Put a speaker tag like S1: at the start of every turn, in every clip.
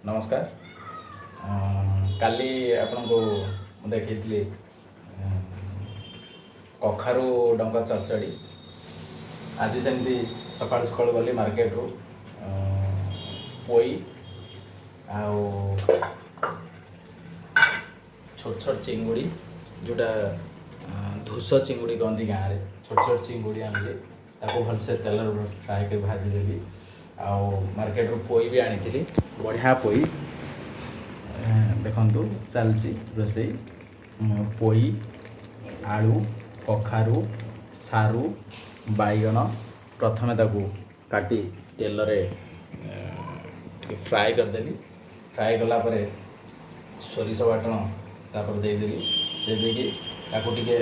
S1: ନମସ୍କାର। କାଲି ଆପଣଙ୍କୁ ମୁଁ ଦେଖେଇଥିଲି କଖାରୁ ଡଙ୍କ ଚଡ଼ଚଡ଼ି। ଆଜି ସେମିତି ସକାଳୁ ସକାଳୁ ଗଲି ମାର୍କେଟରୁ ପୋଇ ଆଉ ଛୋଟ ଛୋଟ ଚିଙ୍ଗୁଡ଼ି, ଯେଉଁଟା ଧୂସ ଚିଙ୍ଗୁଡ଼ି କହନ୍ତି ଗାଁରେ। ଛୋଟ ଛୋଟ ଚିଙ୍ଗୁଡ଼ି ଆଣିଲି, ତାକୁ ଭଲସେ ତେଲରେ ଫ୍ରାଏ କରି ଭାଜିଦେଲି। ଆଉ ମାର୍କେଟରୁ ପୋଇ ବି ଆଣିଥିଲି, ବଢ଼ିଆ ପୋଇ। ଦେଖନ୍ତୁ, ଚାଲିଛି ରୋଷେଇ। ପୋଇ, ଆଳୁ, କଖାରୁ, ସାରୁ, ବାଇଗଣ ପ୍ରଥମେ ତାକୁ କାଟି ତେଲରେ ଟିକେ ଫ୍ରାଏ କରିଦେଲି। ଫ୍ରାଏ କଲା ପରେ ସୋରିଷ ବାଟଣ ତାପରେ ଦେଇଦେଲି। ଦେଇଦେଇକି ତାକୁ ଟିକେ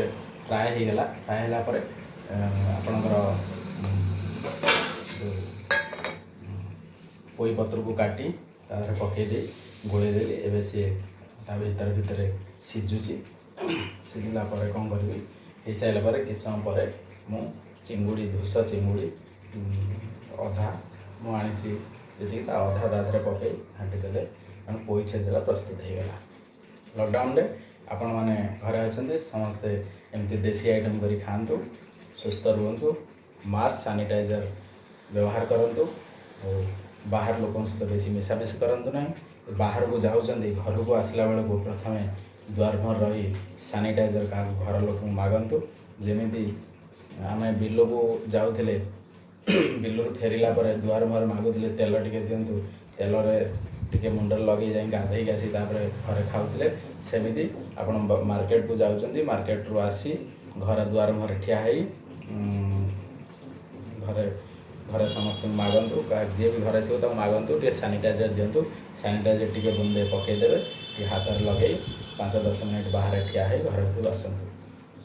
S1: ଫ୍ରାଏ ହେଇଗଲା। ଫ୍ରାଏ ହେଲା ପରେ ଆପଣଙ୍କର ଯେଉଁ ପୋଇ ପତ୍ରକୁ କାଟି ତା ଦେହରେ ପକାଇ ଦେଇ ଗୋଳେଇ ଦେଲି। ଏବେ ସିଏ ତା ଭିତରେ ଭିତରେ ସିଝୁଛି। ସିଝିଲା ପରେ କ'ଣ କରିବି, ହେଇସାରିଲା ପରେ କିଛି ସମୟ ପରେ ମୁଁ ଚିଙ୍ଗୁଡ଼ି, ଧୂସ ଚିଙ୍ଗୁଡ଼ି ଅଧା ମୁଁ ଆଣିଛି ଯେତିକି, ତା ଅଧା ତା ଦେହରେ ପକାଇ ଘାଣ୍ଟି ଦେଲେ, କାରଣ ପୋଇ ଛେଚେଡ଼ା ପ୍ରସ୍ତୁତ ହେଇଗଲା। ଲକଡାଉନରେ ଆପଣମାନେ ଘରେ ଅଛନ୍ତି ସମସ୍ତେ, ଏମିତି ଦେଶୀ ଆଇଟମ୍ କରି ଖାଆନ୍ତୁ, ସୁସ୍ଥ ରୁହନ୍ତୁ, ମାସ୍କ, ସାନିଟାଇଜର୍ ବ୍ୟବହାର କରନ୍ତୁ ଆଉ ବାହାର ଲୋକଙ୍କ ସହିତ ବେଶୀ ମିଶାମିଶି କରନ୍ତୁ ନାହିଁ। ବାହାରକୁ ଯାଉଛନ୍ତି, ଘରକୁ ଆସିଲା ବେଳକୁ ପ୍ରଥମେ ଦୁଆର ମୁହଁରେ ରହି ସାନିଟାଇଜର୍ କାହାକୁ ଘର ଲୋକଙ୍କୁ ମାଗନ୍ତୁ। ଯେମିତି ଆମେ ବିଲକୁ ଯାଉଥିଲେ, ବିଲରୁ ଫେରିଲା ପରେ ଦୁଆର ମୁହଁରେ ମାଗୁଥିଲେ, ତେଲ ଟିକେ ଦିଅନ୍ତୁ, ତେଲରେ ଟିକେ ମୁଣ୍ଡରେ ଲଗେଇ ଯାଇ ଗାଧେଇକି ଆସି ତାପରେ ଘରେ ଖାଉଥିଲେ। ସେମିତି ଆପଣ ମାର୍କେଟକୁ ଯାଉଛନ୍ତି, ମାର୍କେଟରୁ ଆସି ଘର ଦୁଆର ମୁହଁରେ ଠିଆ ହେଇ ଘରେ ଘରେ ସମସ୍ତଙ୍କୁ ମାଗନ୍ତୁ, ଯିଏ ବି ଘରେ ଥିବ ତାକୁ ମାଗନ୍ତୁ, ଟିକେ ସାନିଟାଇଜର୍ ଦିଅନ୍ତୁ। ସାନିଟାଇଜର୍ ଟିକେ ବୁନ୍ଦେ ପକାଇଦେବେ, ଟିକେ ହାତରେ ଲଗେଇ 5-10 ମିନିଟ୍ ବାହାରେ ଠିଆ ହେଇ ଘର ଭିତରକୁ ଆସନ୍ତୁ।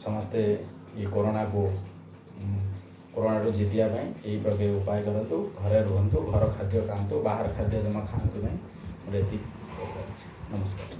S1: ସମସ୍ତେ ଏ କରୋନାରୁ ଜିତିବା ପାଇଁ ଏହି ପ୍ରକାର ଉପାୟ କରନ୍ତୁ। ଘରେ ରୁହନ୍ତୁ, ଘର ଖାଦ୍ୟ ଖାଆନ୍ତୁ, ବାହାର ଖାଦ୍ୟ ଜମା ଖାଆନ୍ତୁ ନାହିଁ। ମୋର ଏତିକି କହିବାର ଅଛି। ନମସ୍କାର।